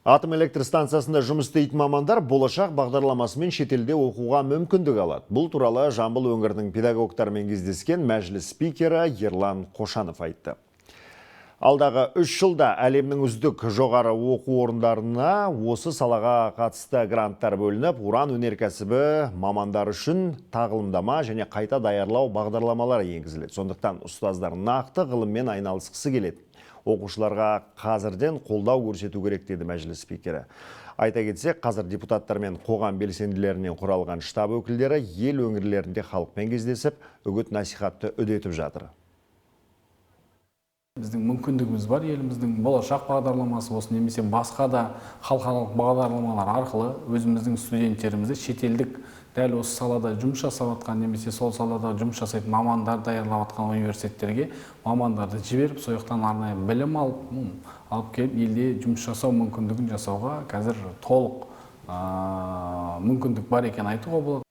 Атом электр станциясында жұмыс істейтін мамандар Болашақ бағдарламасымен шетелде оқуға мүмкіндік алады. Бұл туралы Жамбыл өңірінің педагогтарымен кездескен Мәжіліс спикері Ерлан Қошанов айтты. Алдағы 3 жылда әлемнің үздік жоғары оқу орындарына осы салаға қатысты гранттар бөлініп, уран өнеркәсібі мамандары үшін тағылымдама және қайта даярлау бағдарламалары енгізіледі. Сондықтан ұстаздар нақты ғылыммен айналысқысы келеді. Оқушыларға қазірден қолдау көрсету керек, деді Мәжіліс спикері. Айта кетсек, қазір депутаттар мен қоғам белсенділерінен құралған штаб өкілдері ел өңірлерінде халықпен кездесіп, үгіт насихатты үдетіп жатыр. Біздің мүмкіндігіміз бар, еліміздің Болашақ бағдарламасы болсын немесе басқа да халықаралық бағдарламалар арқылы өзіміздің студенттерімізді шетелдік, дәл осы салада жұмыс жасап жатқан немесе сол салада жұмыс жасайтын мамандар даярлап жатқан университеттерге мамандарды жіберіп, сол жақтан арнайы білім алып келіп, елде жұмыс жасау мүмкіндігін жасауға қазір толық мүмкіндік бар екенін айтуға болады.